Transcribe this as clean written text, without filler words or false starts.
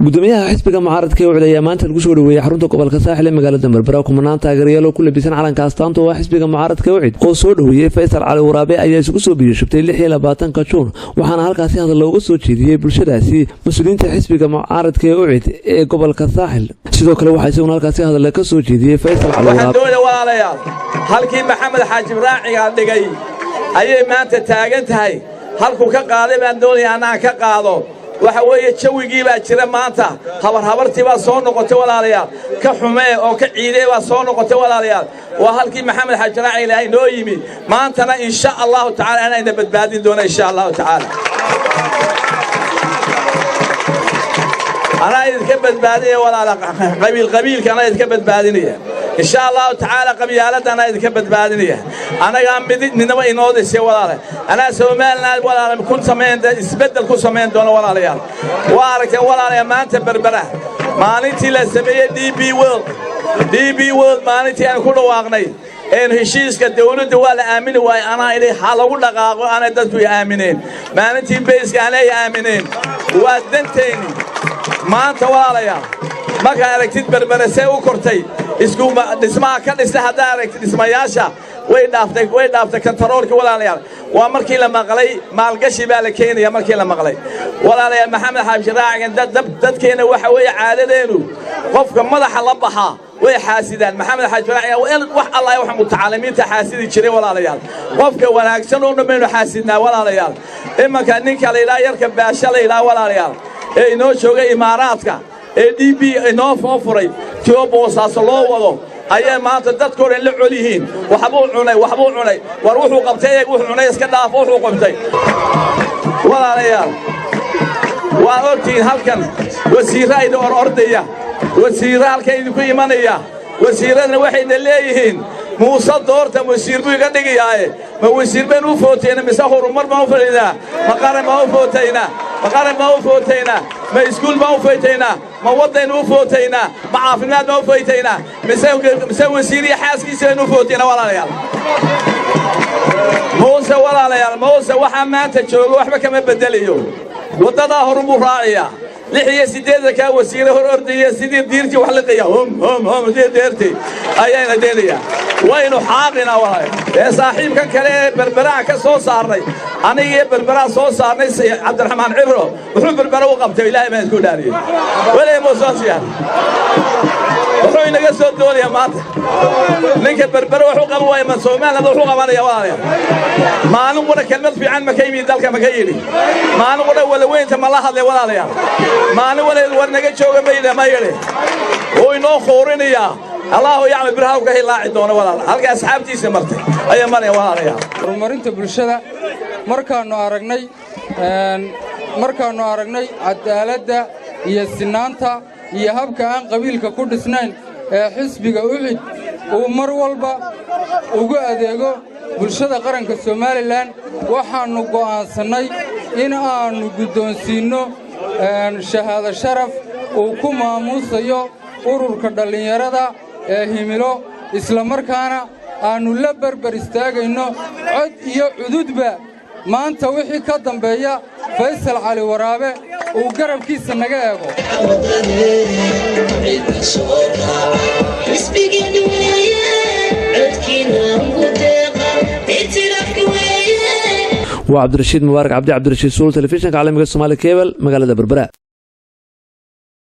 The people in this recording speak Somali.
Gudoomiyaha xisbiga mucaaradka ee UCID ayaa maanta lagu soo dhaweeyey xarunta gobolka Saaxil ee magaalada Berbera. Kumanaan taageerayaal oo ku labisan calanka astaanta oo ah xisbiga mucaaradka UCID oo soo dhaweeyey Faysal Cali Waraabe ayaa isugu soo biyashubtay 26-ka Juun, waxaana halkaasi hadal looga soo jeediyey bulshadaasi mas-uuliyiinta xisbiga mucaaradka ee UCID ee gobolka Saaxil. Sidoo kale waxaa isaguna halkaasi hadal ka soo jeediyey Faysal Cali Waxaan Waraabe. doonaya, walaalayaal, halkii Maxamed Xaaji Raacigaa dhigay ayay maanta taagan tahay. Halkuu ka qaaday baan doonaya annaan ka qaado. Waxa weeye, jawigii baa jira maanta. Habarhabartii baa soo noqotay, walaalayaal. Ka xumee oo ka ciidee baa soo noqotay, walaalayaal. Waa halkii Maxamed Xaaji Raaci Ilaahay noo yimi. Maantana, insha Allahu tacala, anayna badbaadin doona, insha Allahu tacaala. Anaa idinka badbaadinaya, walaala. Qabiil qabiilka anaa idinka badbaadinaya, insha Allahu tacaala. Qabyaaladda anaa idinka badbaadinaya. Anagaa midnimo inoo dhisay, walaala. Anaa Somaliland, walaala, ku samayn isbeddel ku samayn doona, walaalayaal. Waa aragteen, walaalayaal, maanta Berbera maalintii la sameeyey DP World, DP World maalintii aan ku dhawaaqnay een heshiiska dawladda, waa la aamini waayey. Anaa idhi ha lagu dhaqaaqo, aanay dadku i aamineen. Maalintii bayska aanay aamineen. Waa danteenni maanta, walaalayaal. Markaa aragtid Berbere see u kortay, isku dhismaha ka dhistay, haddaa aragtid dhismayaasha, way dhaaftay, way dhaaftay kantaroolkii, walaalayaal. Waa markii la maqlay maalgashi baa la keenaya, markii la maqlay, walaalayaal, Maxamed Xaashi Raacigan. Dadkeenna waxa weeye caadadeenu qofka madaxa la baxaa way xaasidaan. Maxamed Xaaji Raacigan, wax Allah wax mutacalimiinta xaasidi jiray, walaalayaal. Qofka wanaagsan oo dhan baynu xaasidnaa, walaalayaal. Imanka ninka la yidhaha yarka Baasha la yidhaha, walaalayaal, ee inoo jooga Imaaraadka ee DP inoo soo furay, tio Boosaaso loo wado, ayay maanta dadkoo dhan la col yihiin. Waxbuu cunay, waxbuu cunay. War wuxuu qabtay eeg, wuxuu cunay iska dhaaf, wuxuu qabtay, walaalayaal. Waa ogtihiin halkan wasiirra idin or ordaya, wasiirra halkan idinku imanaya. Wasiirradana waxayna leeyihiin: "Muuse doorta, wasiir buu iga dhigayaaye." Ma wasiir baynu u footayna mise horumar baan u fadhiynaa? Ma qaran baan u footaynaa? Ma qaran baan u footaynaa? Ma iskuul baan u footaynaa? Ma waddaynu u footaynaa? Ma caafimaad baan u footaynaa? Mise wasiir iyo xaaskiisa baynu u footaynaa, walaalayaal? Muuse, walaalayaal, Muuse waxaa maanta jooga waxba kama beddelayo. Waddadaa horunbuu raacayaa. 86-kaa wasiire hor ordaya sidii diirtii wax liqaya, hum hum hum, sidii deertii ayayna deenayaa. Waynu xaaqinaa, walaalayaal. Ee saaxiibkan kale ee Berberaha ka soo saarnay, anigii Berberaha soo saarnay, Cabdiraxmaan Cibro, wuxuu Berbera u qabtay, Ilaahay baan isku dhaariyey, weliga muusasiya wuxuu inaga soo doonayaa maanta. Ninka Berbere wuxuu qaban waaya, ma Somaliland wuxuu qabanaya, walaalayaal? Maalin qura kelmad fiican ma ka yimid dalka? Ma ka yidhi? Maalin qura walaweynta ma la hadlay, walaalayaal? Maalin wala war naga jooga ma yidhi? Ma yidhi? Wuu inoo khoorinayaa. Allahu yacmal birhaw ka hilaaci doono, walaal. Halka asxaabtiisa martay ayaa maraya, walaalayaal. Horumarinta bulshada markaannu aragnay cadaaladda iyo sinaanta iyo habka aan qabiilka ku dhisnayn ee xisbiga UCID uu mar walba ugu adeego bulshada qaranka Somaliland, waxaannu go'aansannay in aannu guddoonsiinno shahaado sharaf uu ku maamuusayo ururka dhallinyarada ee Himilo, isla markaana aannu la berber istaagayno cod iyo cududba maanta wixii ka dambeeya Faysal Cali Waraabe uu garabkiisa naga eego. Xisbigeeni weeye, codkiina ugu deeqa, ictiraafka weeye. Waa Cabdirashiid Mubaarak Cabdi, Cabdirashiid Suul, telefishinka caalamiga Somaali Cable, magaalada Berbera.